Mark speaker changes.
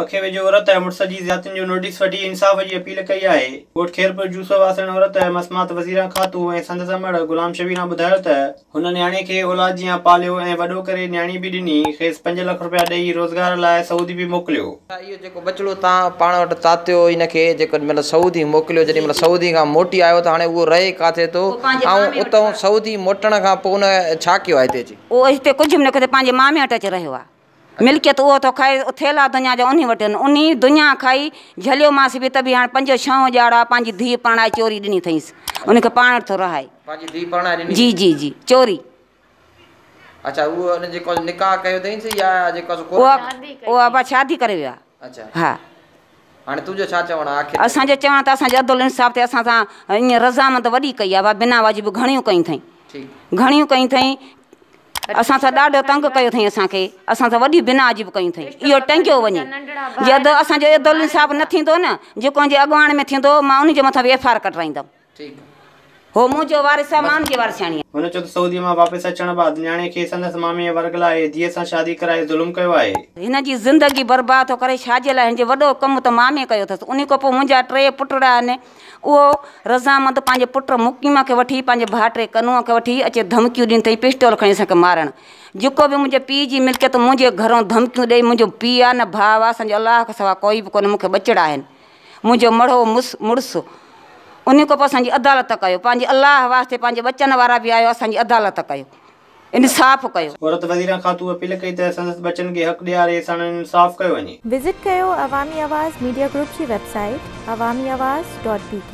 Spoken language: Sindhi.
Speaker 1: پکي ويجهو عورت مڙس جي زيادتين جو نوٽيس وٺي انصاف جي اپيل ڪئي آهي. ڳوٺ خيرپور جوسو واسڻ عورت مسمات وزيران خاتون ۽ سندس امڙ غلام شبيران ٻڌايو ته هن نياڻي کي اولاد جيان پاليو ۽ وڏو ڪري نياڻي به ڏني، کيس 5 لک رپيا ڏئي روزگار لاء سعودي به موڪليو.
Speaker 2: اهو جيڪو ٻچڙو تان پاڻ وٽ تاتيو ان کي جيڪو مطلب سعودي موڪليو جيڏي مهل سعودي کان موٽي آيو ته هاڻي اهو رهي ڪاٿي ٿو ۽ اتئون سعودي موٽڻ کان پوء ان ڇا ڪيو آهي هتي اچي؟
Speaker 3: اهو هتي ڪجهه به نه ڪيو پنهنجي مامي وٽ اچي رهيو آهي. ملڪيت اهو ٿو کائي، ٿيلها دنيا جا انهي وٽ آهن. انهي دنيا کائي جهليومانس به ته به هاڻ پنجون ڇهون ڄاڙا پنهنجي ڌيء پرڻائي چوري ڏني اٿئينس. ان کي پاڻ وٽ ٿو رهائي.
Speaker 2: پنهنجي ڌيء پرڻائي ڏني؟
Speaker 3: جي جي جي چوري.
Speaker 2: اڇا اهو ان جيڪو نڪاح ڪيو اٿئينس يا جيڪو سو ڪونه؟
Speaker 3: اهو ابا شادي ڪري ويو آهي.
Speaker 2: اڇا.
Speaker 3: ها.
Speaker 2: هاڻي تنهنجو ڇا چوڻ آهي آخر ۾؟
Speaker 3: اسان جو چوڻ ته اسان جو عدل انصاف ٿئي اسان سان ائين رضامند وڏي ڪئي آهي بنا واجب گهڻيون ڪيون اٿئين.
Speaker 2: ٺيڪ.
Speaker 3: گهڻيون ڪيون اٿئين. اسان سان ڏاڍو تنگ ڪيو اٿئين اسان کي اسان سان وڏي بنا عجيب ڪيون اٿئين اهو ٽنگيو وڃي جي ادو اسان جو عدل انصاف نه ٿيندو نه جيڪو ان جي اڳواڻ ۾ ٿيندو مان ان جي مٿان به ايف I R ڪڍرائيندم هو منهنجو وارث آهي مان ان جي وارثياڻي آهيان.
Speaker 1: هن چيو ته سعودي مان واپس اچڻ بعد نياڻي کي سندس ماميء ورغلائي ڌيء سان شادي ڪرائي ظلم ڪيو آهي.
Speaker 3: هن جي زندگي برباد ٿو ڪري ڇا جي لاء هن جي وڏو ڪم ته مامي ڪيو اٿس انهي کان پوء منهنجا ٽي پٽڙا آهن اهو رضامند پنهنجي پٽ مقيم کي وٺي پنهنجي ڀائٽي ڪنوء کي وٺي اچي ڌمڪيون ڏين اٿئي پسٽول کڻي اسان کي مارڻ جيڪو به منهنجي پيء جي ملڪيت منهنجي گهرون ڌمڪيون ڏئي منهنجو پيء آ نه ڀاء آ اسان جو الله کان سوا ڪوئي به ڪونهي مون کي ٻچڙا آهن منهنجو مڙهو مس مڙس انهي کان پوء اسان جي عدالت ڪيو پنهنجي الله واسطي پنهنجي ٻچن وارا به آهيو اسان جي عدالت ڪيو انصاف ڪيو.
Speaker 1: عورت وزيران خاتون اپيل ڪئي ته سندس ٻچن کي حق ڏياري ساڻن انصاف ڪيو وڃي.
Speaker 4: وزٽ ڪيو عوامي آواز ميڊيا گروپ جي website Awami Awaz dot B K.